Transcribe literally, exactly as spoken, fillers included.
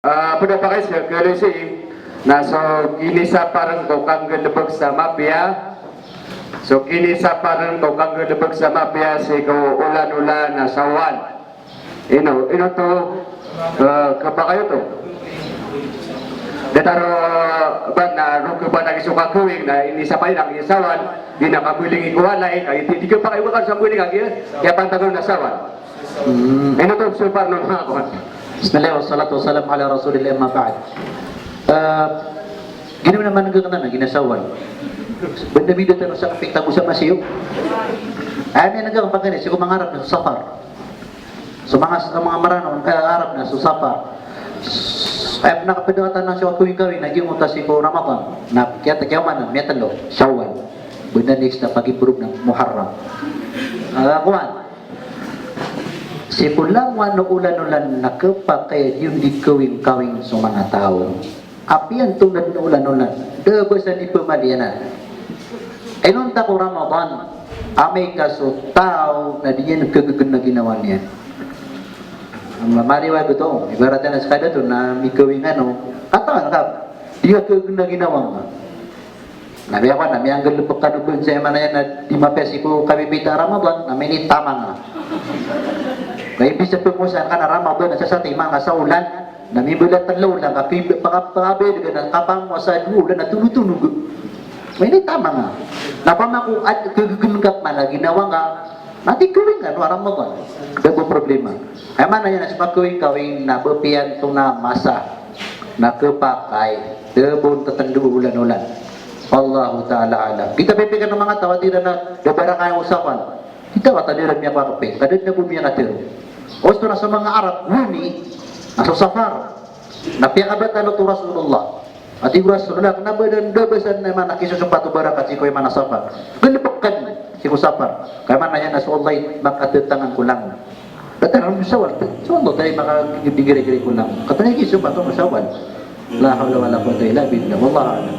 Ah, pd a pakaiza, kaloy sii na so kinisaparn ko kanggalbk sa mapiya, so kinisaparn ko kanggalbk sa mapiya sii ko olan-olan a Shawwal. Ino, ino to, eh, khapakay oto? Datar o, eh, ba na roo khapakay so kakawing na inisapar iran a Shawwal, di na kamalingg ko walay, ka di, di khapakay o ba ka sa mamalingg a giya, kiyapantag on a Shawwal. Hmm. Ino to so parno, ha, kawan? Bismillah, wassalatu wassalamu ala Rasulillah, amma ba'd. Eh, giya man a manga kna na giya Shawwal. Banda bida tano sa kapita bo sa masiyo. Ay, miyanggaga pagani, sii ko manga Arab na so Safar. So manga, so manga Maranaw, eh, Arab na so Safar. Ay, pn a kapd a tano so kakawing-kawing na giyoto sii ko Ramadan. Na kiyata, kiyaomanan, miyatlo, Shawwal. Banda next na pag-improve na Muharram. Ah, kawan. Sii ko langowan o olan-olan na khapakay a giyoto i kawing-kawing so manga taw. Apiya antonaa dn a olan-olan, da ba san ipmaliyanan. Inonta ko Ramadan, amay ka so taw na di niyan khagagn a ginawa niyan. Ma-, mariwayat oto, ibarat iyan a skada oto na mikawing ano, katawan ka, di khagagn a ginawa nga. Na miyakowa na miyanggalbk kano bo sa, aya maana niyan na di mapiya sii ko kapipita a Ramadan, na minitaman nga. Na imbis a pmowasa ka na Ramadan, na sasatiman ka sa olan, na mimbala tlo olan ka, pakabayad ka na kapamowasa dowa olan na tonotonog. Minitaman nga. Na opama ko ad-, khagagn ka pman a ginawa nga, na di kawing kano a Ramadan. Da bo problema. Aya maana niyan na so kakawing-kawing na ba piya antonaa a masa na khapakay, da bo on tatndo o olan-olan. Wallahu ta'ala a'lam. Giya pipikir o manga taw a tig iran a da barakah o Shawwal. Giya wata di iran miyakapikir. Ka da dn a bo miyakatharo. Osto na so manga Arab, gowani, na so Safar. Na piyakabtad oto o Rasulullah. A tig o Rasulullah, kna ba dn da ba san aya maana kisosompat o barakat sii ko aya maana Safar. Galbkn sii ko Safar. Ka aya maana niyan na so Allah i makatatangan ko langon. Datar o Shawwal, so Allah i makagirigiri ko langon. Katharo a kisosompat o Shawwal. La hawla wala quwwata illa billah. Wallahu a'lam.